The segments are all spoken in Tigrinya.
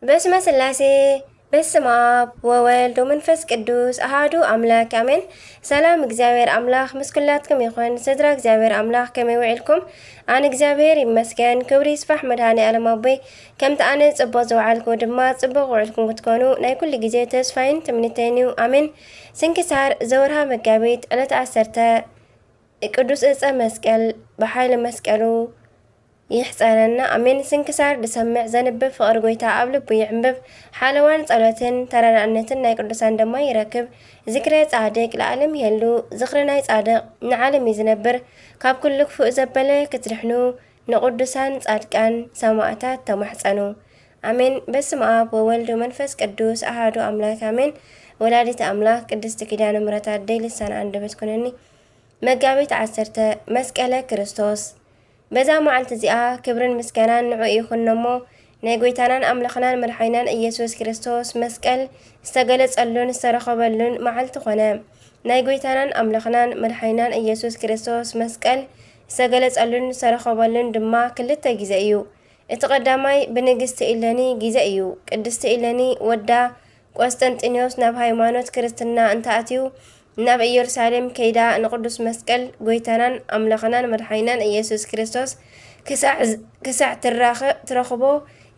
በስመ ስላሴ፣ በስመ ኣብ ወወልድ ወመንፈስ ቅዱስ ኣሃዱ ኣምላክ ኣሜን። ሰላም እግዚኣብሔር ኣምላክ ምስ ኩላትኩም ይኹን። ስድራ እግዚኣብሔር ኣምላክ ከመይ ውዒልኩም? ኣነ እግዚኣብሔር ይመስገን፣ ክብሪ ይስፋሕ መድኃኔ ዓለም ኣቦይ። ከምቲ ኣነ ጽቡቕ ዝወዓልኩ ድማ ጽቡቕ ውዕልኩም ክትኮኑ ናይ ኩሉ ግዜ ተስፋይን ትምኒተይን እዩ። ኣሜን። ስንክሳር ዘወርሃ መጋቢት ዕለት ዓሰርተ። ቅዱስ ዕፀ መስቀል ብሓይሊ መስቀሉ ይሕፀረና። ኣሜን። ስንክሳር ዝሰምዕ ዘንብብ ፍቕሪ ጎይታ ኣብ ልቡ ይዕንብብ። ሓለዋን ጸሎትን ተረዳእነትን ናይ ቅዱሳን ድማ ይረክብ። ዝክረ ጻድቅ ለዓለም ይሄሉ። ዝኽሪ ናይ ጻድቅ ንዓለም እዩ ዝነብር። ካብ ኩሉ ክፉእ ዘበለ ክትድሕኑ ንቅዱሳን ጻድቃን ሰማእታት ተማሕጸኑ። ኣሜን። በስመ ኣብ ወወልድ ወመንፈስ ቅዱስ ኣሃዱ ኣምላክ ኣሜን። ወላዲተ ኣምላክ ቅድስት ኪዳነ ምሕረት ኣደይ ልሳን ኣንደበት ኩነኒ። መጋቢት ዓሰርተ። መስቀለ ክርስቶስ። በዛ መዓልቲ እዚኣ ክብርን ምስጋናን ንዑ ይኹን እሞ፣ ናይ ጎይታናን ኣምላኽናን መድሓይናን ኢየሱስ ክርስቶስ መስቀል ዝተገለጸሉን ዝተረኸበሉን መዓልቲ ኾነ። ናይ ጎይታናን ኣምላኽናን መድሓይናን ኢየሱስ ክርስቶስ መስቀል ዝተገለጸሉን ዝተረኸበሉን ድማ ክልተ ግዜ እዩ። እቲ ቀዳማይ ብንግስቲ ኢለኒ ግዜ እዩ። ቅድስቲ ኢለኒ ወዳ ቆስጠንጢኖስ ናብ ሃይማኖት ክርስትና እንተኣትዩ፣ ናብ ኢየሩሳሌም ከይዳ ንቅዱስ መስቀል ጎይታናን ኣምላኽናን መድሓኒናን ኢየሱስ ክርስቶስ ክሳዕ፣ ክሳዕ ትራኸ-፣ ትረኽቦ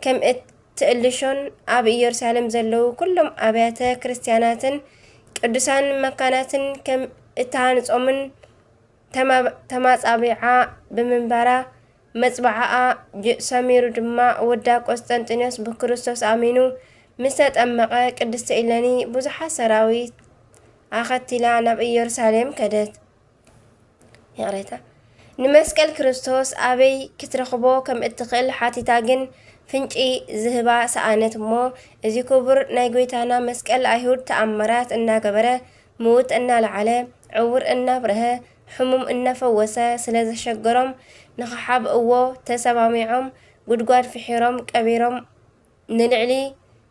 ከም እትእልሾን ኣብ ኢየሩሳሌም ዘለዉ ኩሎም ኣብያተ ክርስቲያናትን ቅዱሳን መካናትን ከም እትሃንጾምን ተማ-፣ ተማጻቢዓ ብምንባራ፣ መጽብዓኣ ጅ-፣ ሰሚሩ ድማ፣ ወዳ ቆስጠንጢኖስ ብክርስቶስ ኣሚኑ ምስ ተጠመቐ፣ ቅድስቲ ኢለኒ ብዙሓት ሰራዊት ኣኸቲላ ናብ ኢየሩሳሌም ከደት። ይቕሬታ። ንመስቀል ክርስቶስ ኣበይ ክትረኽቦ ከም እትኽእል ሓቲታ፣ ግን ፍንጪ ዝህባ ሰኣነት እሞ፣ እዚ ክቡር ናይ ጎይታና መስቀል ኣይሁድ ተኣምራት እናገበረ፣ ምዉት እናለዓለ፣ ዕዉር እናብርሀ፣ ሕሙም እናፈወሰ ስለ ዘሸገሮም፣ ንኽሓብእዎ ተሰማሚዖም፣ ጉድጓድ ፍሒሮም ቀቢሮም፣ ንልዕሊ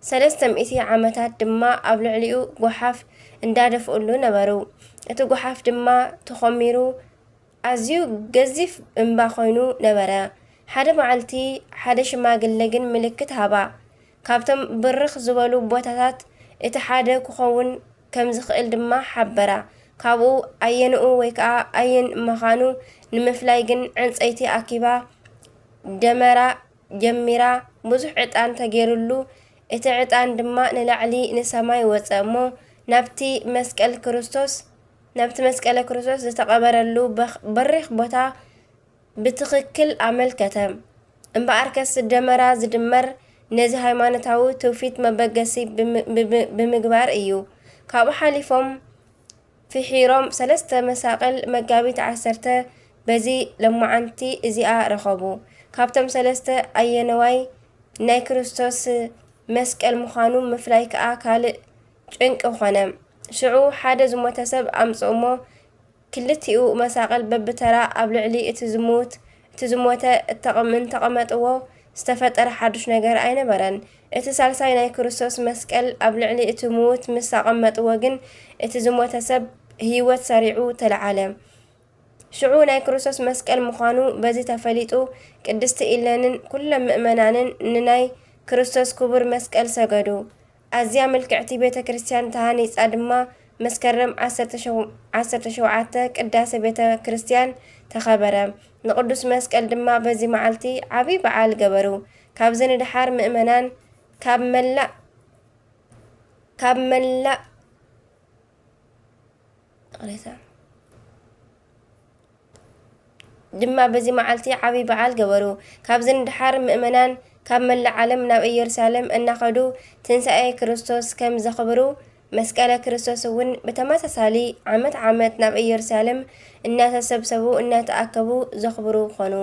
ሰለስተ ሚእቲ ዓመታት ድማ ኣብ ልዕሊኡ ጓሓፍ እንዳደፍኡሉ ነበሩ። እቲ ጓሓፍ ድማ ተኾሚሩ፣ ኣዝዩ ገዚፍ እምባ ኮይኑ ነበረ። ሓደ መዓልቲ ሓደ ሽማግለ ግን ምልክት ሃባ። ካብቶም ብርኽ ዝበሉ ቦታታት እቲ ሓደ ክኸውን ከም ዝኽእል ድማ ሓበራ። ካብኡ ኣየንኡ ወይ ከኣ ኣየን ምዃኑ ንምፍላይ ግን ዕንጸይቲ ኣኪባ ደመራ ጀሚራ። ብዙሕ ዕጣን ተገይሩሉ፣ እቲ ዕጣን ድማ ንላዕሊ ንሰማይ ወጸ እሞ ናብቲ መስቀል ክርስቶስ ናብቲ መስቀለ ክርስቶስ ዝተቐበረሉ በኽ-፣ በሪኽ ቦታ ብትኽክል ኣመልከተ። እምበኣርከስ ደመራ ዝድመር ነዚ ሃይማኖታዊ ትውፊት መበገሲ ብም-፣ ብም-፣ ብምግባር እዩ። ካብኡ ሓሊፎም ፍሒሮም ሰለስተ መሳቕል መጋቢት ዓሰርተ በዚ ለማዓንቲ እዚኣ ረኸቡ። ካብቶም ሰለስተ ኣየነዋይ ናይ ክርስቶስ መስቀል ምዃኑ ምፍላይ ከኣ ካልእ ጭንቂ ኾነ። ሽዑ ሓደ ዝሞተ ሰብ ኣምጽኡ እሞ፣ ክልቲኡ መሳቕል በብተራ ኣብ ልዕሊ እቲ ዝሙት፣ እቲ ዝሞተ እተቐም-፣ እንተቐመጥዎ፣ ዝተፈጠረ ሓዱሽ ነገር ኣይነበረን። እቲ ሳልሳይ ናይ ክርስቶስ መስቀል ኣብ ልዕሊ እቲ ምዉት ምስ ኣቐመጥዎ ግን፣ እቲ ዝሞተ ሰብ ህይወት ሰሪዑ ተለዓለ። ሽዑ ናይ ክርስቶስ መስቀል ምዃኑ በዚ ተፈሊጡ፣ ቅድስቲ ኢለንን ኩሎም ምእመናንን ንናይ ክርስቶስ ክቡር መስቀል ሰገዱ። ኣዝያ ምልክዕቲ ቤተ ክርስቲያን ተሃኒጻ ድማ መስከረም ዓሰርተ ሸው-፣ ዓሰርተ ሸውዓተ ቅዳሴ ቤተ ክርስቲያን ተኸበረ። ንቅዱስ መስቀል ድማ በዚ መዓልቲ ዓቢ በዓል ገበሩ። ካብዚ ንደሓር ምእመናን ካብ መላእ፣ ካብ መላእ፣ ይቕሬታ። ድማ በዚ መዓልቲ ዓቢ በዓል ገበሩ። ካብዚ ንደሓር ምእመናን ካብ መላእ ዓለም ናብ ኢየሩሳሌም እናኸዱ ትንሳኤ ክርስቶስ ከም ዘኽብሩ፣ መስቀለ ክርስቶስ እውን ብተመሳሳሊ ዓመት ዓመት ናብ ኢየሩሳሌም እናተሰብሰቡ እናተኣከቡ ዘኽብሩ ኾኑ።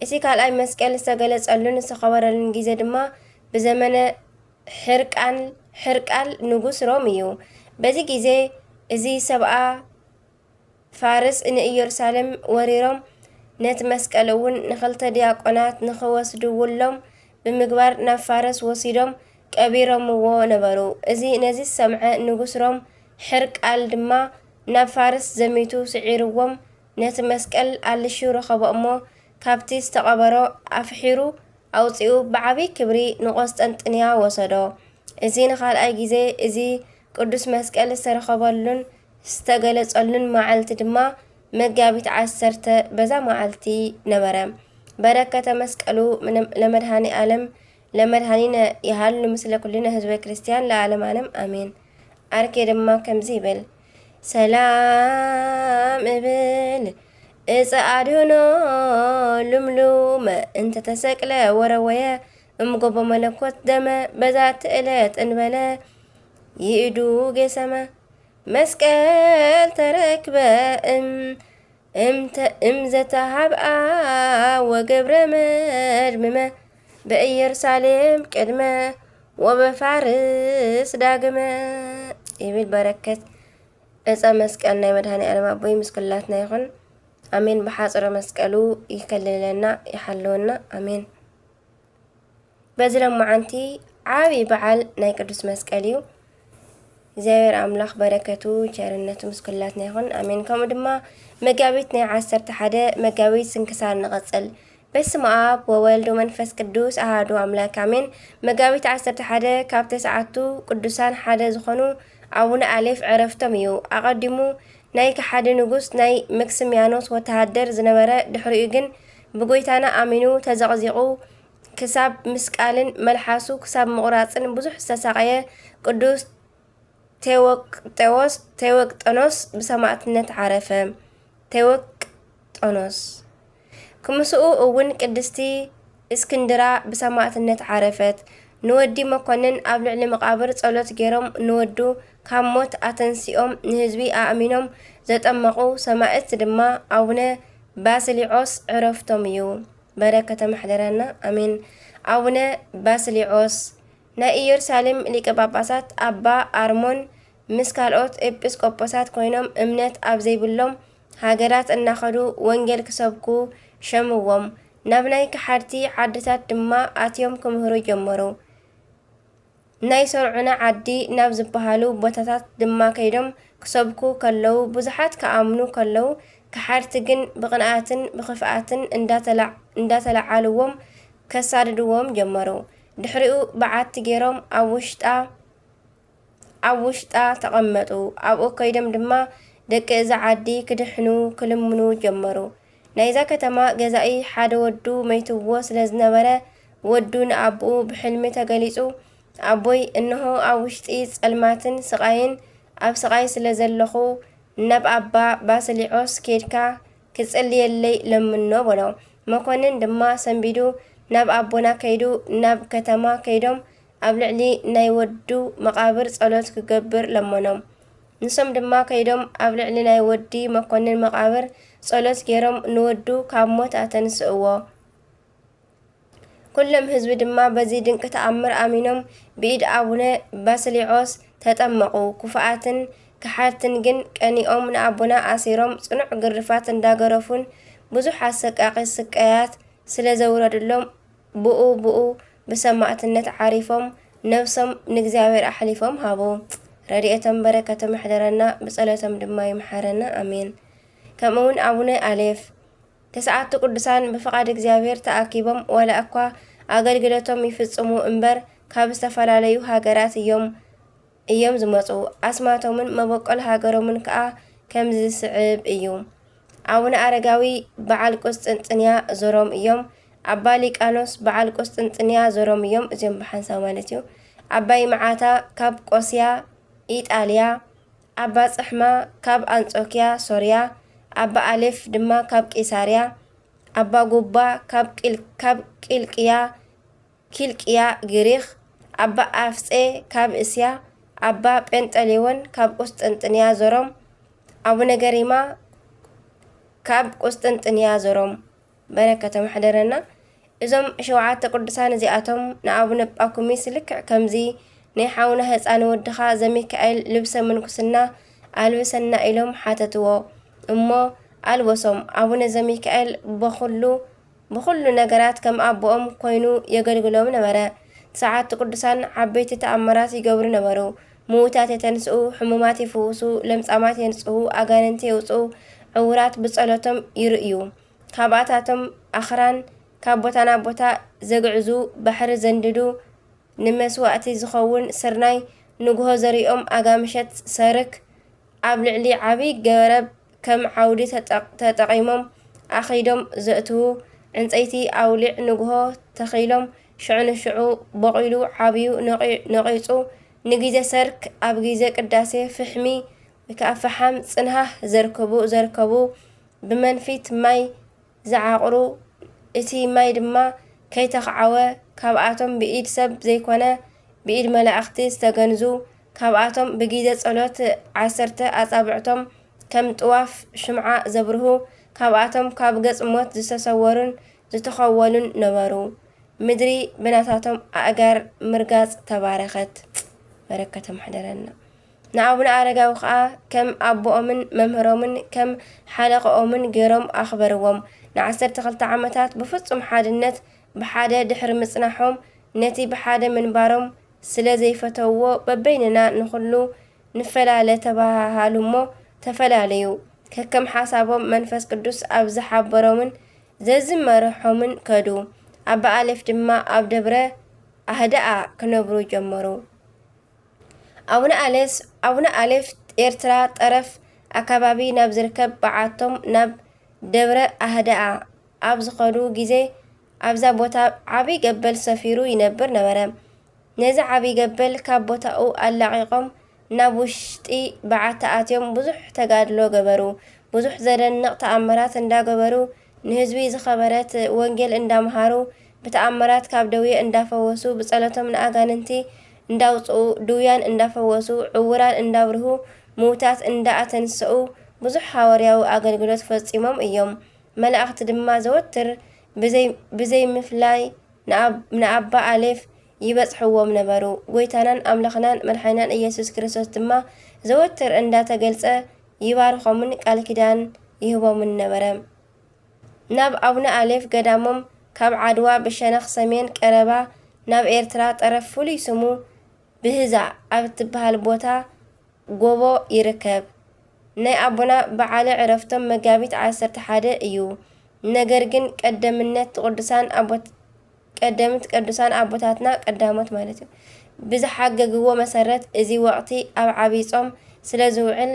እቲ ካልኣይ መስቀል ዝተገለጸሉን ዝተኸበረሉን ግዜ ድማ ብዘመነ ሕርቃል፣ ሕርቃል ንጉስ ሮም እዩ። በዚ ግዜ እዚ ሰብኣ ፋርስ ንኢየሩሳሌም ወሪሮም፣ ነቲ መስቀል እውን ንኽልተ ዲያቆናት ንኽወስድውሎም ብምግባር ናብ ፋርስ ወሲዶም ቀቢሮምዎ ነበሩ። እዚ ነዚ ዝሰምዐ ንጉስ ሮም ሕርቃል ድማ ናብ ፋርስ ዘሚቱ ስዒርዎም፣ ነቲ መስቀል ኣልሹ ረኸቦ እሞ፣ ካብቲ ዝተቐበሮ ኣፍሒሩ ኣውጺኡ ብዓቢ ክብሪ ንቆስጠንጥንያ ወሰዶ። እዚ ንኻልኣይ ግዜ እዚ ቅዱስ መስቀል ዝተረኸበሉን ዝተገለጸሉን መዓልቲ ድማ መጋቢት ዓሰርተ በዛ መዓልቲ ነበረ። በረከተ መስቀሉ ምንም ለመድኃኔ ዓለም ለመድኃኒነ ይሃሉ ምስለ ኩልነ ህዝበ ክርስቲያን ለዓለም ዓለም ኣሜን። ኣርኬ ድማ ከምዚ ይብል፣ ሰላም እብል እፀ ኣድህኖ ልምሉመ እንተ ተሰቅለ ወረወየ እምጎቦ መለኮት ደመ በዛቲ ዕለት እንበለ ይእዱ ጌሰመ መስቀል ተረክበ እም እምተ እም ዘተሃብኣ ወገብረ መድምመ በኢየሩሳሌም ቅድመ ወበፋርስ ዳግመ ይብል። በረከት እፀ መስቀል ናይ መድኃኔ ዓለም ኣቦይ ምስ ኩላትና ይኹን። ኣሜን። ብሓፅረ መስቀሉ ይከልለና ይሓልወና። ኣሜን። በዚ ሎማዓንቲ ዓብዪ በዓል ናይ ቅዱስ መስቀል እዩ። እግዚኣብሔር ኣምላኽ በረከቱ ቸርነቱ ምስ ኩላትና ይኹን። ኣሜን። ከምኡ ድማ መጋቢት ናይ ዓሰርተ ሓደ መጋቢት ስንክሳር ንቐጽል። በስመ ኣብ ወወልድ ወመንፈስ ቅዱስ ኣሃዱ ኣምላክ ኣሜን። መጋቢት ዓሰርተ ሓደ ካብ ተስዓቱ ቅዱሳን ሓደ ዝኾኑ ኣቡነ ኣሌፍ ዕረፍቶም እዩ። ኣቐዲሙ ናይ ከሓዲ ንጉስ ናይ መክስሚያኖስ ወተሃደር ዝነበረ፣ ድሕሪኡ ግን ብጎይታና ኣሚኑ ተዘቕዚቑ ክሳብ ምስቃልን መልሓሱ ክሳብ ምቑራጽን ብዙሕ ዝተሳቐየ ቅዱስ ቴዎቅጤዎስ፣ ቴዎቅጠኖስ ብሰማዕትነት ዓረፈ። ቴዎቅጠኖስ። ክምስኡ እውን ቅድስቲ እስክንድራ ብሰማዕትነት ዓረፈት። ንወዲ መኮንን ኣብ ልዕሊ መቃብር ጸሎት ገይሮም ንወዱ ካብ ሞት ኣተንሲኦም ንህዝቢ ኣእሚኖም ዘጠመቑ ሰማዕት ድማ ኣቡነ ባስሊዖስ ዕረፍቶም እዩ። በረከተ ማሕደረና ኣሜን። ኣቡነ ባስሊዖስ ናይ ኢየሩሳሌም ሊቀ ጳጳሳት ኣባ ኣርሞን ምስ ካልኦት ኤጲስቆጶሳት ኮይኖም እምነት ኣብ ዘይብሎም ሃገራት እናኸዱ ወንጌል ክሰብኩ ሸምዎም። ናብ ናይ ከሓድቲ ዓድታት ድማ ኣትዮም ክምህሩ ጀመሩ። ናይ ሰርዑነ ዓዲ ናብ ዝበሃሉ ቦታታት ድማ ከይዶም ክሰብኩ ከለዉ ብዙሓት ክኣምኑ ከለዉ ከሓድቲ ግን ብቕንኣትን ብኽፍኣትን እንዳተላ እንዳተላዓልዎም ከሳድድዎም ጀመሩ። ድሕሪኡ በዓቲ ገይሮም ኣብ ውሽጣ ኣብ ውሽጣ ተቐመጡ። ኣብኡ ከይዶም ድማ ደቂ እዛ ዓዲ ክድሕኑ ክልምኑ ጀመሩ። ናይዛ ከተማ ገዛኢ ሓደ ወዱ መይትዎ ስለ ዝነበረ ወዱ ንኣቦኡ ብሕልሚ ተገሊጹ ኣቦይ እንሆ ኣብ ውሽጢ ጸልማትን ስቓይን ኣብ ስቓይ ስለ ዘለኹ ናብ ኣባ ባስሊዖስ ኬድካ ክጽልየለይ ለምኖ በሎ። መኮንን ድማ ሰንቢዱ ናብ ኣቦና ከይዱ ናብ ከተማ ከይዶም ኣብ ልዕሊ ናይ ወዱ መቓብር ጸሎት ክገብር ለመኖም። ንሶም ድማ ከይዶም ኣብ ልዕሊ ናይ ወዲ መኮንን መቓብር ጸሎት ገይሮም ንወዱ ካብ ሞት ኣተንስእዎ። ኩሎም ህዝቢ ድማ በዚ ድንቂ ተኣምር ኣሚኖም ብኢድ ኣቡነ ባስሊዖስ ተጠመቑ። ክፉኣትን ከሓድትን ግን ቀኒኦም ንኣቦና ኣሲሮም ጽኑዕ ግርፋት እንዳገረፉን ብዙሕ ኣሰቃቂ ስቃያት ስለ ዘውረድሎም ብኡ ብኡ ብሰማዕትነት ዓሪፎም ነብሶም ንእግዚኣብሔር ኣሕሊፎም ሃቡ። ረድኤቶም በረከቶም ይሕደረና፣ ብጸሎቶም ድማ ይምሓረና። ኣሜን። ከምኡ እውን ኣቡነ ኣሌፍ ተስዓቱ ቅዱሳን ብፍቓድ እግዚኣብሔር ተኣኪቦም ዋላ እኳ ኣገልግሎቶም ይፍጽሙ እምበር ካብ ዝተፈላለዩ ሃገራት እዮም እዮም ዝመጹ። ኣስማቶምን መበቆል ሃገሮምን ከኣ ከምዚ ዝስዕብ እዩ። ኣቡነ ኣረጋዊ በዓል ቁስጥንጥንያ ዞሮም እዮም። ኣባ ሊቃኖስ በዓል ቁስጥንጥንያ ዞሮም እዮም። እዚኦም ብሓንሳብ ማለት እዩ። ኣባ ይምዓታ ካብ ቆስያ ኢጣልያ፣ ኣባ ጽሕማ ካብ ኣንጾክያ ሶርያ፣ ኣባ ኣሌፍ ድማ ካብ ቂሳርያ፣ ኣባ ጉባ ካብ ቂል ካብ ቂልቅያ ኪልቅያ ግሪኽ፣ ኣባ ኣፍጼ ካብ እስያ፣ ኣባ ጴንጠሌዎን ካብ ቁስጥንጥንያ ዞሮም፣ ኣቡነ ገሪማ ካብ ቁስጥንጥንያ ዞሮም። በረከቶም ይሕደረና። እዞም ሸውዓተ ቅዱሳን እዚኣቶም ንኣቡነ ጳኩሚስ ልክዕ ከምዚ ናይ ሓውና ህፃን ወድኻ ዘሚካኤል ልብሰ ምንኩስና ኣልብሰና ኢሎም ሓተትዎ እሞ ኣልበሶም። ኣቡነ ዘሚካኤል በኹሉ ብኹሉ ነገራት ከም ኣቦኦም ኮይኑ የገልግሎም ነበረ። ትስዓቱ ቅዱሳን ዓበይቲ ተኣምራት ይገብሩ ነበሩ። ምዉታት የተንስኡ፣ ሕሙማት ይፍውሱ፣ ለምጻማት የንጽሁ፣ ኣጋንንቲ የውጽኡ፣ ዕውራት ብጸሎቶም ይርእዩ። ካብኣታቶም ኣኽራን ካብ ቦታ ናብ ቦታ ዘግዕዙ፣ ባሕሪ ዘንድዱ፣ ንመስዋእቲ ዝኸውን ስርናይ ንግሆ ዘሪኦም ኣጋምሸት ሰርክ ኣብ ልዕሊ ዓቢ ገረብ ከም ዓውዲ ተጠቕ-፣ ተጠቒሞም ኣኺዶም ዘእትዉ፣ ዕንጸይቲ ኣውሊዕ ንግሆ ተኺሎም ሽዑ ንሽዑ ቦቒሉ ዓብዩ ነቒ-፣ ነቒጹ ንጊዜ ሰርክ ኣብ ጊዜ ቅዳሴ ፍሕሚ ወይ ከኣ ፈሓም ጽንሃህ ዘርክቡ፣ ዘርከቡ ብመንፊት ማይ ዝዓቕሩ፣ እቲ ማይ ድማ ከይተኽዓወ፣ ካብኣቶም ብኢድ ሰብ ዘይኮነ ብኢድ መላእኽቲ ዝተገንዙ፣ ካብኣቶም ብጊዜ ጸሎት ዓሰርተ ኣጻብዕቶም ከም ጥዋፍ ሽምዓ ዘብርሁ፣ ካብኣቶም ካብ ገጽ ሞት ዝተሰወሩን ዝተኸወሉን ነበሩ። ምድሪ ብናታቶም ኣእጋር ምርጋጽ ተባረኸት። በረከቶም ሕደረና። ንኣቡነ ኣረጋዊ ኸኣ ከም ኣቦኦምን መምህሮምን ከም ሓለቓኦምን ገይሮም ኣኽበርዎም። ንዓሰርተ ክልተ ዓመታት ብፍጹም ሓድነት ብሓደ ድሕሪ ምጽናሖም፣ ነቲ ብሓደ ምንባሮም ስለ ዘይፈተውዎ፣ በበይንና ንኹሉ ንፈላለ ተባሃሃሉ እሞ ተፈላለዩ። ከከም ሓሳቦም መንፈስ ቅዱስ ኣብ ዝሓበሮምን ዘዝመርሖምን ከዱ። ኣባ ኣሌፍ ድማ ኣብ ደብረ ኣህደኣ ክነብሩ ጀመሩ። ኣቡነ ኣሌስ-፣ ኣቡነ ኣሌፍ ኤርትራ ጠረፍ ኣካባቢ ናብ ዝርከብ በዓቶም ናብ ደብረ ኣህደኣ ኣብ ዝኸዱ ግዜ ኣብዛ ቦታ ዓቢ ገበል ሰፊሩ ይነብር ነበረ። ነዚ ዓቢ ገበል ካብ ቦታኡ ኣላቒቖም ናብ ውሽጢ በዓቲ ኣትዮም ብዙሕ ተጋድሎ ገበሩ። ብዙሕ ዘደንቕ ተኣምራት እንዳገበሩ ንህዝቢ ዝኸበረት ወንጌል እንዳምሃሩ ብተኣምራት ካብ ደዌ እንዳፈወሱ ብጸሎቶም ንኣጋንንቲ እንዳውጽኡ ድውያን እንዳፈወሱ ዕውራን እንዳብርሁ ምውታት እንዳኣተንሰኡ ብዙሕ ሃዋርያዊ ኣገልግሎት ፈጺሞም እዮም። መላእኽቲ ድማ ዘወትር ብዘይ-፣ ብዘይምፍላይ ንኣብ-፣ ንኣባ ኣሌፍ ይበጽሕዎም ነበሩ። ጎይታናን ኣምላኽናን መድሓኒናን ኢየሱስ ክርስቶስ ድማ ዘወትር እንዳተገልጸ ይባርኾምን ቃል ኪዳን ይህቦምን ነበረ። ናብ ኣቡነ ኣሌፍ ገዳሞም ካብ ዓድዋ ብሸነኽ ሰሜን ቀረባ ናብ ኤርትራ ጠረፍ ፍሉይ ስሙ ብህዛ ኣብ እትበሃል ቦታ ጎቦ ይርከብ። ናይ ኣቦና በዓለ ዕረፍቶም መጋቢት ዓሰርተ ሓደ እዩ። ነገር ግን ቀደምነት ቅዱሳን ኣቦት-፣ ቀደምት ቅዱሳን ኣቦታትና ቀዳሞት ማለት እዩ። ብዝሓገግዎ መሰረት እዚ ወቕቲ ኣብ ዓብይ ጾም ስለ ዝውዕል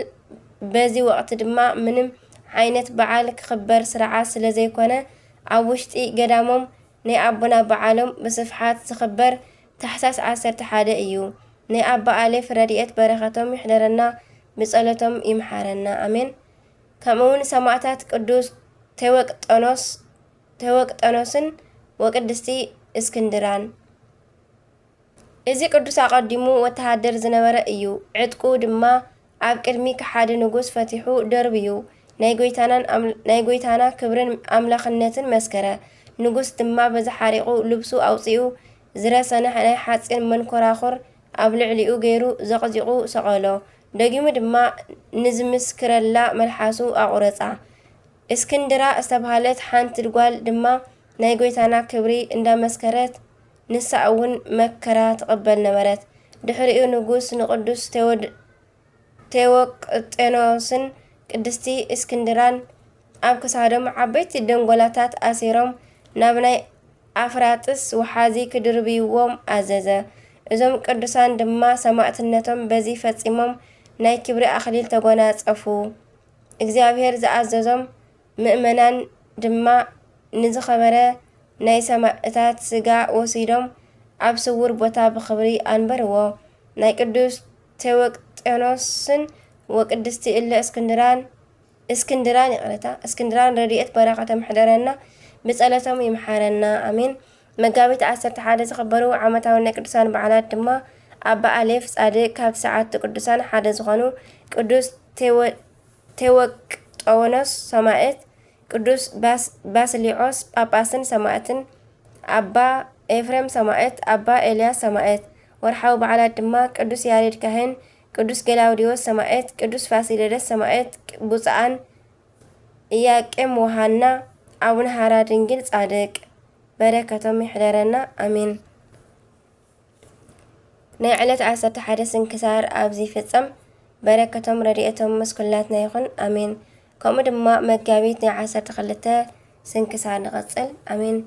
በዚ ወቕቲ ድማ ምንም ዓይነት በዓል ክኽበር ስርዓት ስለ ዘይኮነ ኣብ ውሽጢ ገዳሞም ናይ ኣቦና በዓሎም ብስፍሓት ዝኽበር ታሕሳስ ዓሰርተ ሓደ እዩ። ናይ ኣባ ኣሌፍ ረድኤት በረኸቶም ይሕደረና፣ ብጸሎቶም ይምሓረና። ኣሜን። ከምኡውን ሰማዕታት ቅዱስ ቴወቅጠኖስ፣ ቴወቅጠኖስን ወቅድስቲ እስክንድራን። እዚ ቅዱስ ኣቐዲሙ ወተሃደር ዝነበረ እዩ። ዕጥቁ ድማ ኣብ ቅድሚ ከሓዲ ንጉስ ፈቲሑ ደርብዩ፣ ናይ ጐይታናን ኣም-፣ ናይ ጐይታና ክብርን ኣምላኽነትን መስከረ። ንጉስ ድማ በዚ ሓሪቑ ልብሱ ኣውጺኡ ዝረሰነ ናይ ሓጺን መንኮራኹር ኣብ ልዕሊኡ ገይሩ ዘቕዚቑ ሰቐሎ። ደጊሙ ድማ ንዝምስክረላ መልሓሱ ኣቑረጻ። እስክንድራ ዝተባህለት ሓንቲ ጓል ድማ ናይ ጐይታና ክብሪ እንዳመስከረት ንሳ እውን መከራ ትቕበል ነበረት። ድሕሪኡ ንጉስ ንቅዱስ ቴዎድ-፣ ቴዎቅጤኖስን ቅድስቲ እስክንድራን ኣብ ክሳዶም ዓበይቲ ደንጎላታት ኣሲሮም ናብ ናይ ኣፍራጥስ ወሓዚ ክድርብይዎም ኣዘዘ። እዞም ቅዱሳን ድማ ሰማዕትነቶም በዚ ፈጺሞም ናይ ክብሪ ኣኽሊል ተጎናጸፉ። እግዚኣብሔር ዝኣዘዞም ምእመናን ድማ ንዝኸበረ ናይ ሰማእታት ስጋ ወሲዶም ኣብ ስውር ቦታ ብኽብሪ ኣንበርዎ። ናይ ቅዱስ ቴዎቅጤኖስን ወቅድስቲ እለ እስክንድራን፣ እስክንድራን፣ ይቕረታ፣ እስክንድራን ረድኤት በረኸቶም ይሕደረና፣ ብጸሎቶም ይምሓረና። ኣሜን። መጋቢት ዓሰርተ ሓደ ዝኽበሩ ዓመታዊ ናይ ቅዱሳን በዓላት ድማ ኣባ ኣሌፍ ጻድቅ፣ ካብ ትስዓቱ ቅዱሳን ሓደ ዝኾኑ ቅዱስ ቴዎ-፣ ቴዎቅጦኖስ ሰማዕት፣ ቅዱስ ባስ-፣ ባስሊዖስ ጳጳስን ሰማዕትን፣ ኣባ ኤፍሬም ሰማዕት፣ ኣባ ኤልያስ ሰማዕት። ወርሓዊ በዓላት ድማ ቅዱስ ያሬድ ካህን፣ ቅዱስ ገላውዲዮስ ሰማዕት፣ ቅዱስ ፋሲለደስ ሰማዕት፣ ብፁዓን ኢያቄም ወሃና፣ ኣቡነ ሃራ ድንግል ጻድቅ። በረከቶም ይሕደረና፣ ኣሜን። ናይ ዕለት ዓሰርተ ሓደ ስንክሳር ኣብዚ ይፍጸም። በረከቶም ረድኤቶም ምስ ኩላትና ይኹን፣ ኣሜን። ከምኡ ድማ መጋቢት ናይ ዓሰርተ ክልተ ስንክሳር ንቐጽል፣ ኣሜን።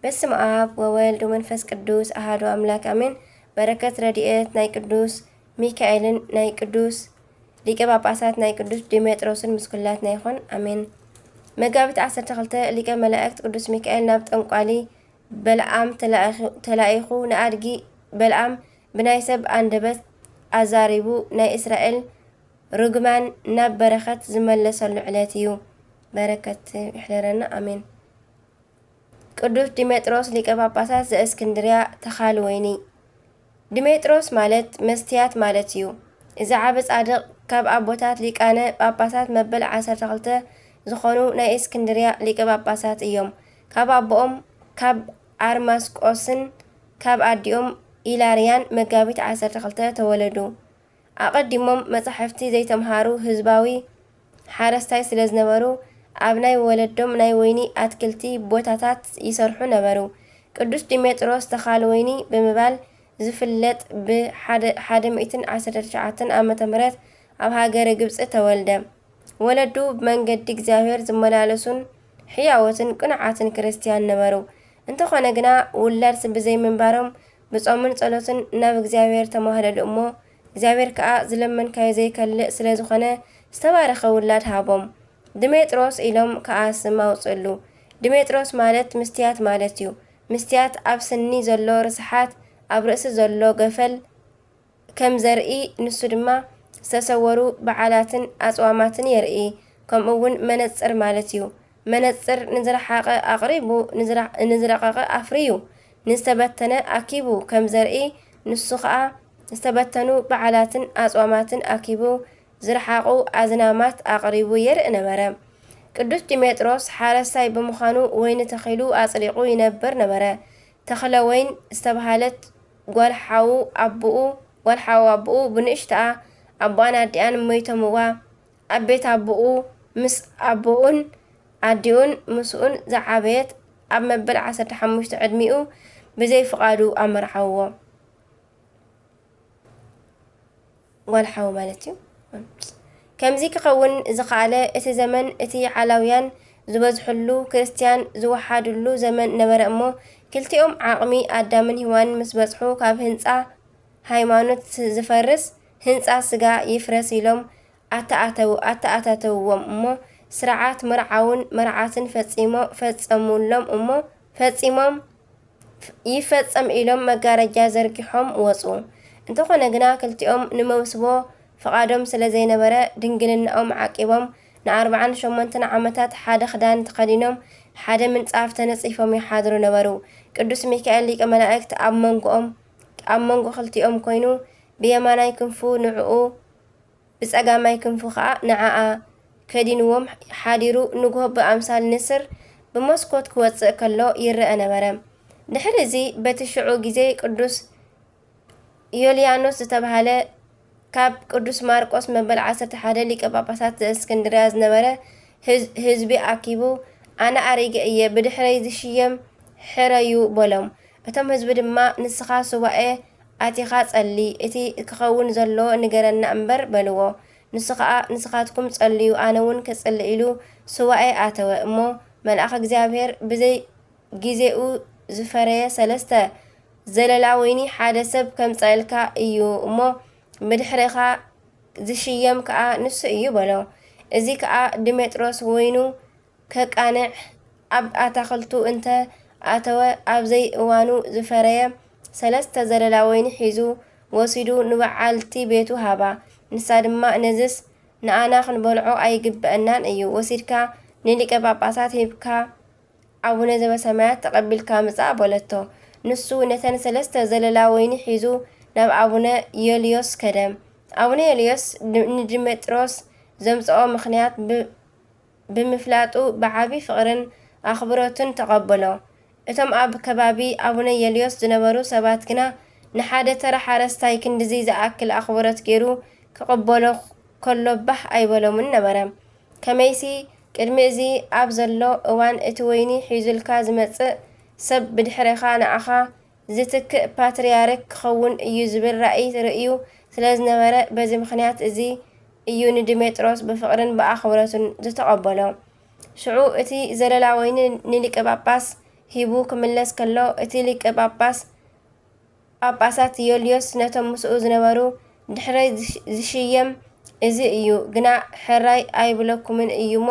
በስመ ኣብ ወወልድ ወመንፈስ ቅዱስ ኣሃዱ ኣምላክ ኣሜን። በረከት ረድኤት ናይ ቅዱስ ሚካኤልን ናይ ቅዱስ ሊቀ ጳጳሳት ናይ ቅዱስ ዲሜጥሮስን ምስ ኩላትና ይኹን ኣሜን። መጋቢት ዓሰርተ ክልተ ሊቀ መላእክት ቅዱስ ሚካኤል ናብ ጠንቋሊ በልዓም ተላኢኹ ንኣድጊ በልዓም ብናይ ሰብ ኣንደበት ኣዛሪቡ ናይ እስራኤል ርግማን ናብ በረኸት ዝመለሰሉ ዕለት እዩ። በረከት ይሕደረና ኣሜን። ቅዱስ ዲሜጥሮስ ሊቀ ጳጳሳት ዘእስክንድርያ ተኻል ወይኒ። ዲሜጥሮስ ማለት መስትያት ማለት እዩ። እዚ ዓቢ ጻድቕ ካብ ኣቦታት ሊቃነ ጳጳሳት መበል ዓሰርተ ክልተ ዝኾኑ ናይ እስክንድርያ ሊቀ ጳጳሳት እዮም። ካብ ኣቦኦም ካብ ኣርማስቆስን ካብ ኣዲኦም ኢላርያን መጋቢት ዓሰርተ ክልተ ተወለዱ። ኣቐዲሞም መጻሕፍቲ ዘይተምሃሩ ህዝባዊ ሓረስታይ ስለ ዝነበሩ ኣብ ናይ ወለዶም ናይ ወይኒ ኣትክልቲ ቦታታት ይሰርሑ ነበሩ። ቅዱስ ዲሜጥሮስ ተኻል ወይኒ ብምባል ዝፍለጥ ብ ሓደ ሚእትን ዓሰርተ ትሽዓተን ዓመተ ምህረት ኣብ ሃገረ ግብጺ ተወልደ። ወለዱ ብመንገዲ እግዚኣብሔር ዝመላለሱን ሕያዎትን ቅኑዓትን ክርስትያን ነበሩ። እንተኾነ ግና ውላድ ብዘይምንባሮም ብጾምን ጸሎትን ናብ እግዚኣብሔር ተማህለሉ እሞ እግዚኣብሔር ከኣ ዝለመንካዮ ዘይከልእ ስለ ዝኾነ ዝተባረኸ ውላድ ሃቦም። ድሜጥሮስ ኢሎም ከኣ ስም ኣውጽእሉ። ድሜጥሮስ ማለት ምስትያት ማለት እዩ። ምስትያት ኣብ ስኒ ዘሎ ርስሓት፣ ኣብ ርእሲ ዘሎ ገፈል ከም ዘርኢ ንሱ ድማ ዝተሰወሩ በዓላትን ኣጽዋማትን የርኢ። ከምኡ እውን መነጽር ማለት እዩ። መነጽር ንዝረሓቐ ኣቕሪቡ ንዝራ- ንዝረቐቐ ኣፍርዩ ንዝተበተነ ኣኪቡ ከም ዘርኢ ንሱ ኸኣ ዝተበተኑ በዓላትን ኣጽዋማትን ኣኪቡ ዝረሓቑ ኣዝናማት ኣቕሪቡ የርኢ ነበረ። ቅዱስ ዲሜጥሮስ ሓረስታይ ብምዃኑ ወይኒ ተኺሉ ኣጽዲቑ ይነብር ነበረ። ተኽለ ወይን ዝተባህለት ጓል ሓዉ ኣቦኡ ጓል ሓዉ ኣቦኡ ብንእሽተኣ ኣቦኣን ኣዲኣን ሞይቶምዋ ኣብ ቤት ኣቦኡ ምስ ኣቦኡን ኣዲኡን ምስኡን ዝዓበየት ኣብ መበል ዓሰርተ ሓሙሽተ ዕድሚኡ ብዘይ ፍቓዱ ኣመርዓውዎ። ጓል ሓው ማለት እዩ። ከምዚ ክኸውን ዝኸኣለ እቲ ዘመን እቲ ዓላውያን ዝበዝሕሉ ክርስትያን ዝወሓድሉ ዘመን ነበረ እሞ ክልቲኦም ዓቕሚ ኣዳምን ሂዋንን ምስ በጽሑ ካብ ህንጻ ሃይማኖት ዝፈርስ ህንጻ ስጋ ይፍረስ ኢሎም ኣተኣተው ኣተኣታተውዎም እሞ ስርዓት መርዓውን መርዓትን ፈጺሞ ፈጸሙሎም እሞ ፈጺሞም ይፈጸም ኢሎም መጋረጃ ዘርጊሖም ወጹ። እንተኾነ ግና ክልቲኦም ንመውስቦ ፍቓዶም ስለ ዘይነበረ ድንግልናኦም ዓቂቦም ንኣርብዓን ሸሞንተን ዓመታት ሓደ ክዳን ተኸዲኖም ሓደ ምንጻፍ ተነጺፎም ይሓድሩ ነበሩ። ቅዱስ ሚካኤል ሊቀ መላእክት ኣብ መንጎኦም ኣብ መንጎ ክልቲኦም ኮይኑ ብየማናይ ክንፉ ንዕኡ ብጸጋማይ ክንፉ ኸኣ ንዓኣ ከዲንዎም ሓዲሩ ንግሆ ብኣምሳል ንስር ብመስኮት ክወጽእ ከሎ ይረአ ነበረ። ድሕሪ እዚ በቲ ሽዑ ግዜ ቅዱስ ዮልያኖስ ዝተባህለ ካብ ቅዱስ ማርቆስ መበል ዓሰርተ ሓደ ሊቀ ጳጳሳት ዘእስክንድርያ ዝነበረ ህዝ- ህዝቢ ኣኪቡ ኣነ ኣሪገ እየ ብድሕረይ ዝሽየም ሕረዩ በሎም። እቶም ህዝቢ ድማ ንስኻ ሱባኤ ኣቲኻ ጸሊ፣ እቲ ክኸውን ዘሎ ንገረና እምበር በልዎ። ንሱ ኸኣ ንስኻትኩም ጸልዩ ኣነ እውን ክጽሊ ኢሉ ሱባኤ ኣተወ። እሞ መልኣኽ እግዚኣብሔር ብዘይ ጊዜኡ ዝፈረየ ሰለስተ ዘለላ ወይኒ ሓደ ሰብ ከምጸእልካ እዩ እሞ ብድሕሬኻ ዝሽየም ከኣ ንሱ እዩ በሎ። እዚ ከኣ ድሜጥሮስ ወይኑ ከቃንዕ ኣብ ኣታኽልቱ እንተ ኣተወ ኣብ ዘይእዋኑ ዝፈረየ ሰለስተ ዘለላ ወይኒ ሒዙ ወሲዱ ንበዓልቲ ቤቱ ሃባ። ንሳ ድማ ነዝስ ንኣና ክንበልዖ ኣይግብአናን እዩ፣ ወሲድካ ንሊቀ ጳጳሳት ሂብካ ኣቡነ ዘበሰማያት ተቐቢልካ ምጻእ በለቶ። ንሱ ነተን ሰለስተ ዘለላ ወይኒ ሒዙ ናብ ኣቡነ ዮልዮስ ከደ። ኣቡነ ዮልዮስ ንድሜጥሮስ ዘምጽኦ ምኽንያት ብምፍላጡ ብዓቢ ፍቕርን ኣኽብሮትን ተቐበሎ። እቶም ኣብ ከባቢ ኣቡነ ዮልዮስ ዝነበሩ ሰባት ግና ንሓደ ተራ ሓረስታይ ክንድዚ ዝኣክል ኣኽብሮት ገይሩ ክቕበሎ ከሎ ባህ ኣይበሎምን ነበረ። ከመይሲ ቅድሚ እዚ ኣብ ዘሎ እዋን እቲ ወይኒ ሒዙልካ ዝመጽእ ሰብ ብድሕሬኻ ንዓኻ ዝትክእ ፓትርያርክ ክኸውን እዩ ዝብል ራእይ ርእዩ ስለ ዝነበረ በዚ ምኽንያት እዚ እዩ ንድሜጥሮስ ብፍቕርን ብኣኽብሮትን ዝተቐበሎ። ሽዑ እቲ ዘለላ ወይኒ ንሊቀ ጳጳስ ሂቡ ክምለስ ከሎ፣ እቲ ሊቀ ጳጳስ ጳጳሳት ዮልዮስ ነቶም ምስኡ ዝነበሩ፣ "ድሕረይ ዝሽ-፣ ዝሽየም እዚ እዩ፣ ግና ሕራይ ኣይብለኩምን እዩ እሞ፣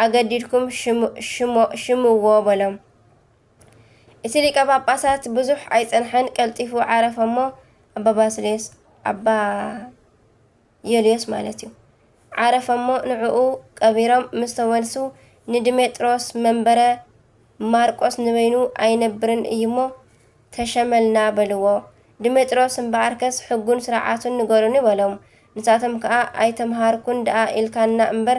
ኣገዲድኩም ሽሙ-፣ ሽሞ-፣ ሽምዎ" በሎም። እቲ ሊቀ ጳጳሳት ብዙሕ ኣይጸንሐን፣ ቀልጢፉ ዓረፈ እሞ፣ ኣባ ባስልዮስ፣ ኣባ ዮልዮስ ማለት እዩ። ዓረፈ እሞ ንዕኡ ቀቢሮም ምስ ተመልሱ፣ ንድሜጥሮስ መንበረ ማርቆስ ንበይኑ ኣይነብርን እዩ እሞ፣ "ተሸመልና" በልዎ። ድሜጥሮስ እምበኣርከስ ሕጉን ስርዓቱን ንገሩኒ በሎም። ንሳቶም ከኣ፣ "ኣይተምሃርኩን ደኣ ኢልካና እምበር፣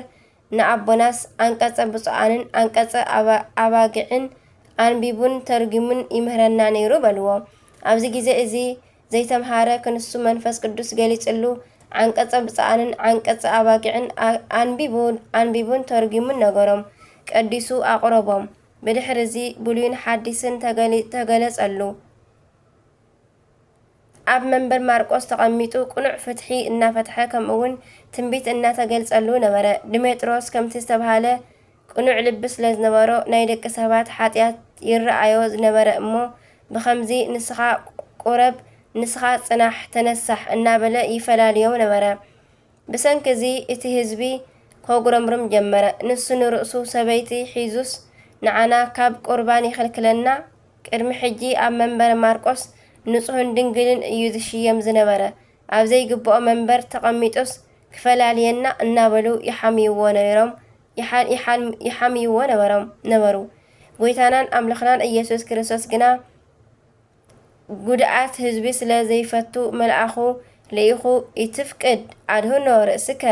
ንኣቦናስ ኣንቀጸ ብፁዓንን ኣንቀጸ ኣባ-፣ ኣባጊዕን ኣንቢቡን ተርጒሙን ይምህረና ነይሩ" በልዎ። ኣብዚ ግዜ እዚ ዘይተምሃረ ክንሱ መንፈስ ቅዱስ ገሊጽሉ፣ ዓንቀጸ ብፅዓንን ዓንቀጸ ኣባጊዕን ኣ-፣ ኣንቢቡ-፣ ኣንቢቡን ተርጒሙን ነገሮም፣ ቀዲሱ ኣቕረቦም። ብድሕሪ እዚ ብሉይን ሓዲስን ተገሊ-፣ ተገለጸሉ። ኣብ መንበር ማርቆስ ተቐሚጡ ቅኑዕ ፍትሒ እናፈትሐ፣ ከምኡውን ትንቢት እናተገልጸሉ ነበረ። ድሜጥሮስ ከምቲ ዝተባህለ ቅኑዕ ልቢ ስለ ዝነበሮ፣ ናይ ደቂ ሰባት ሓጢኣት ይረኣዮ ዝነበረ እሞ፣ ብኸምዚ "ንስኻ ቁረብ፣ ንስኻ ጽናሕ፣ ተነሳሕ" እናበለ ይፈላልዮም ነበረ። ብሰንኪ እዚ እቲ ህዝቢ ከጉረምርም ጀመረ። ንሱ ንርእሱ ሰበይቲ ሒዙስ ንዓና ካብ ቁርባን ይኽልክለና? ቅድሚ ሕጂ ኣብ መንበረ ማርቆስ ንጹህን ድንግልን እዩ ዝሽየም ዝነበረ። ኣብ ዘይግብኦ መንበር ተቐሚጡስ ክፈላልየና እናበሉ ይሓምይዎ ነይሮም፣ ይሓ-፣ ይሓል-፣ ይሓምይዎ ነበሮም፣ ነበሩ። ጎይታናን ኣምላኽናን ኢየሱስ ክርስቶስ ግና ጉድኣት ህዝቢ ስለ ዘይፈቱ መልኣኹ ልኢኹ፣ "ኢትፍቅድ ኣድህኖ ርእስከ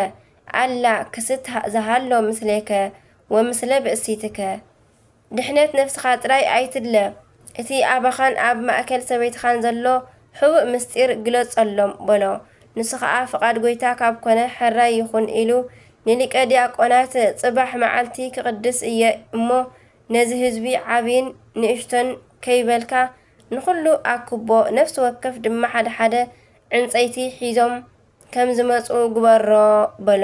ኣላ ክስት ዝሃሎ ምስሌከ ወምስለ ብእሲትከ" ድሕነት ነፍስኻ ጥራይ ኣይትድለ፣ እቲ ኣባኻን ኣብ ማእከል ሰበይትኻን ዘሎ ሕቡእ ምስጢር ግለጸሎም በሎ። ንሱ ኸኣ ፍቓድ ጐይታ ካብ ኰነ ሕራይ ይኹን ኢሉ ንሊቀ ዲያቆናት ጽባሕ መዓልቲ ክቕድስ እየ እሞ ነዚ ህዝቢ ዓብይን ንእሽቶን ከይበልካ ንኹሉ ኣክቦ፣ ነፍሲ ወከፍ ድማ ሓደ ሓደ ዕንጸይቲ ሒዞም ከም ዝመጹ ግበሮ በሎ።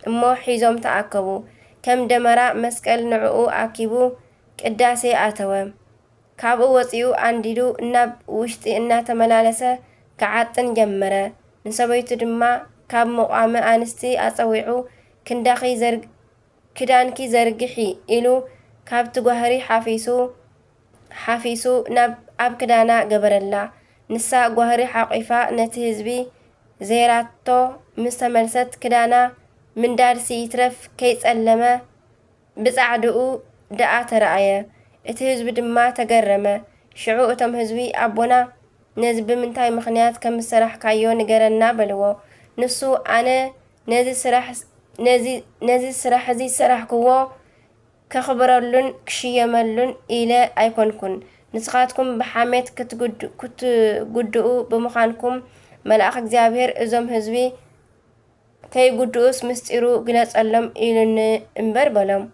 እሞ ሒዞም ተኣከቡ። ከም ደመራ መስቀል ንዕኡ ኣኪቡ ቅዳሴ ኣተወ። ካብኡ ወጺኡ ኣንዲዱ ናብ ውሽጢ እናተመላለሰ ክዓጥን ጀመረ። ንሰበይቱ ድማ ካብ ምቋመ ኣንስቲ ኣጸዊዑ፣ "ክንዳኺ ዘርግ-፣ ክዳንኪ ዘርግሒ" ኢሉ ካብቲ ጓህሪ ሓፊሱ፣ ሓፊሱ ናብ፣ ኣብ ክዳና ገበረላ። ንሳ ጓህሪ ሓቂፋ ነቲ ህዝቢ ዘይራቶ ምስ ተመልሰት፣ ክዳና ምንዳድሲ ይትረፍ ከይጸለመ ብጻዕድኡ ደኣ ተራእየ። እቲ ህዝቢ ድማ ተገረመ። ሽዑ እቶም ህዝቢ፣ "ኣቦና፣ ነዚ ብምንታይ ምኽንያት ከም ዝሰራሕካዮ ንገረና" በልዎ። ንሱ፣ "ኣነ ነዚ ስራሕ፣ ነዚ፣ ነዚ ስራሕ እዚ ዝሰራሕክዎ ከኽብረሉን ክሽየመሉን ኢለ ኣይኮንኩን። ንስኻትኩም ብሓሜት ክትጉድ-፣ ክትጉድኡ ብምዃንኩም፣ መልኣኽ እግዚኣብሔር እዞም ህዝቢ ከይጉድኡስ ምስጢሩ ግለጸሎም ኢሉኒ እምበር" በሎም።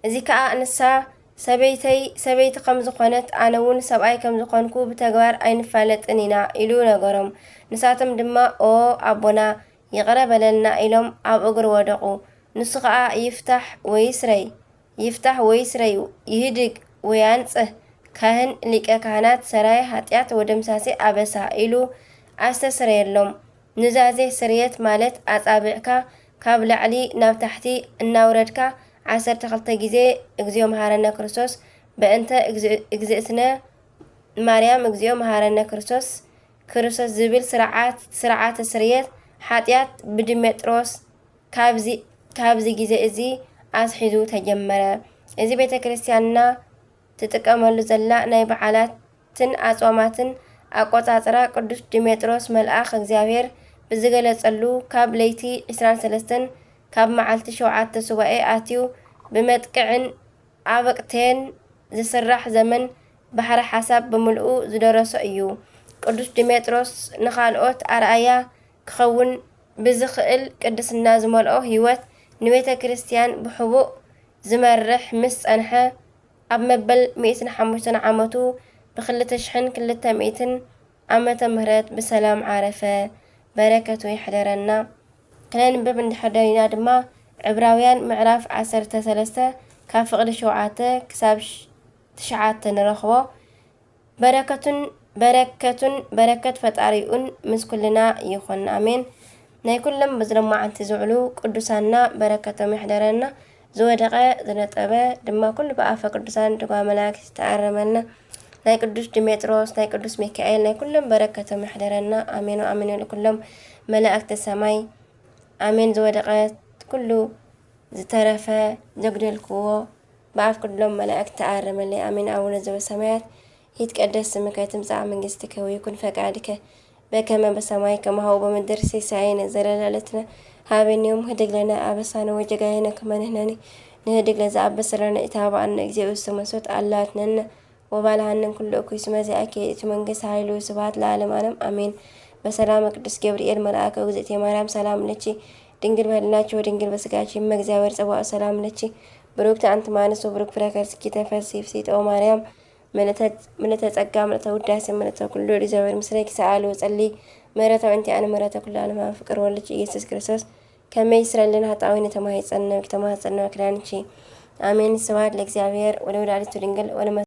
እዚ ከኣ ንሳ፣ "ሰበይተይ ሰበይቲ ከም ዝኾነት፣ ኣነ እውን ሰብኣይ ከም ዝኾንኩ ብተግባር ኣይንፋለጥን ኢና" ኢሉ ነገሮም። ንሳቶም ድማ፣ "ኦ ኣቦና፣ ይቕረ በለልና" ኢሎም ኣብ እግሩ ወደቑ። ንሱ ኸኣ፣ "ይፍታሕ ወይስረይ፣ ይፍታሕ ወይስረይ፣ ይህድግ ወያንጽህ፣ ካህን ሊቀ ካህናት ሰራይ ኃጢአት ወደምሳሴ አበሳ" ኢሉ ኣስተስረየሎም። ኑዛዜ ስርየት ማለት ኣጻብዕካ ካብ ላዕሊ ናብ ታሕቲ እናውረድካ ዓሰርተ ክልተ ግዜ "እግዚኦ መሐረነ ክርስቶስ"፣ "በእንተ እግዝእ-፣ እግዝእትነ ማርያም እግዚኦ መሐረነ ክርስቶስ" ክርስቶስ ዝብል ስርዓት፣ ስርዓተ ስርየት ሓጢኣት ብድሜጥሮስ ካብዚ፣ ካብዚ ግዜ እዚ ኣትሒዙ ተጀመረ። እዚ ቤተ ክርስቲያንና ትጥቀመሉ ዘላ ናይ በዓላትን ኣጽዋማትን ኣቆጻጽራ፣ ቅዱስ ድሜጥሮስ መልኣኽ እግዚኣብሔር ብዝገለጸሉ፣ ካብ ለይቲ ዕስራን ሰለስተን ካብ መዓልቲ ሸውዓተ ሱባኤ ኣትዩ፣ ብመጥቅዕን ኣበቅቴን ዝስራሕ ዘመን ባሕረ ሓሳብ ብምልኡ ዝደረሶ እዩ። ቅዱስ ድሜጥሮስ ንኻልኦት ኣርኣያ ክኸውን ብዝኽእል ቅድስና ዝመልኦ ህይወት ንቤተ ክርስቲያን ብሕቡእ ዝመርሕ ምስ ጸንሐ፣ ኣብ መበል ሚእትን ሓሙሽተን ዓመቱ፣ ብኽልተ ሽሕን ክልተ ሚእትን ዓመተ ምህረት ብሰላም ዓረፈ። በረከቱ ይሕደረና። ክነንብብ እንድሕር ደሊና ድማ፣ ዕብራውያን ምዕራፍ ዓሰርተ ሰለስተ ካብ ፍቕዲ ሸውዓተ ክሳብ ሽ-፣ ትሽዓተ ንረኽቦ። በረከቱን በረከቱን በረከት ፈጣሪኡን ምስ ኩልና ይኹን፣ ኣሜን። ናይ ኩሎም በዚ ሎማዓንቲ ዝውዕሉ ቅዱሳንና በረከቶም ይሕደረና። ዝወደቐ ዝነጠበ ድማ ኩሉ ብኣፈ ቅዱሳን ድጓ መላእክት ይተኣረመልና። ናይ ቅዱስ ዲሜጥሮስ፣ ናይ ቅዱስ ሚካኤል፣ ናይ ኩሎም በረከቶም ይሕደረና። ኣሜን ወኣሜን ይበሉ ኩሎም መላእክተ ሰማይ። ኣሜን። ዝወደቐ ኩሉ ዝተረፈ ዘጉደልክዎ ብኣፍ ኩሎም መላእክት ተኣረመለይ። ኣሜን። ኣቡነ ዘበሰማያት ይትቀደስ ስምከ ትምጻእ መንግስትከ ወይኩን ፈቃድከ በከመ በሰማይ ከማሁ በምድር። ሲሳየነ ዘለለዕለትነ ሃበኒ ዮም። ህድግ ለነ ኣበሳነ ወጀጋየነ ከመ ንሕነኒ ንህድግ ለዘኣበሰ ለነ። ኢታብኣነ እግዚኦ ውስተ መንሱት ኣላትነነ ወባልሃንን ኩሉ እኩይ። ስመ ዚአኪ እቲ መንግስት ኃይሉ ስብሐት ለዓለም ዓለም አሜን። በሰላም ቅዱስ ገብርኤል መልአከ እግዝእቴ ማርያም ሰላም ለኪ ድንግል በህልናኪ ወድንግል በስጋኪ እመ እግዚአብሔር ጸባኦት ሰላም ለኪ ብሩክቲ አንቲ ማንስ ወብሩክ ፍሬ ከርስኪ ተፈሲ ፍሲጦ ማርያም ምልእተ ጸጋ ምልእተ ውዳሴ ምልእተ ኩሉ እግዚአብሔር ምስሌኪ ሰአሊ ወጸሊ ምሕረተ እንቲአነ ምሕረተ ኩሉ ዓለም ፍቅር ወልኪ ኢየሱስ ክርስቶስ ከመይ ስረልን ኃጣዊ ንተማሂጸነ ተማጸነ ክዳንኪ። አሜን። ስብሐት ለእግዚአብሔር ወለወላዲቱ ድንግል ወለመ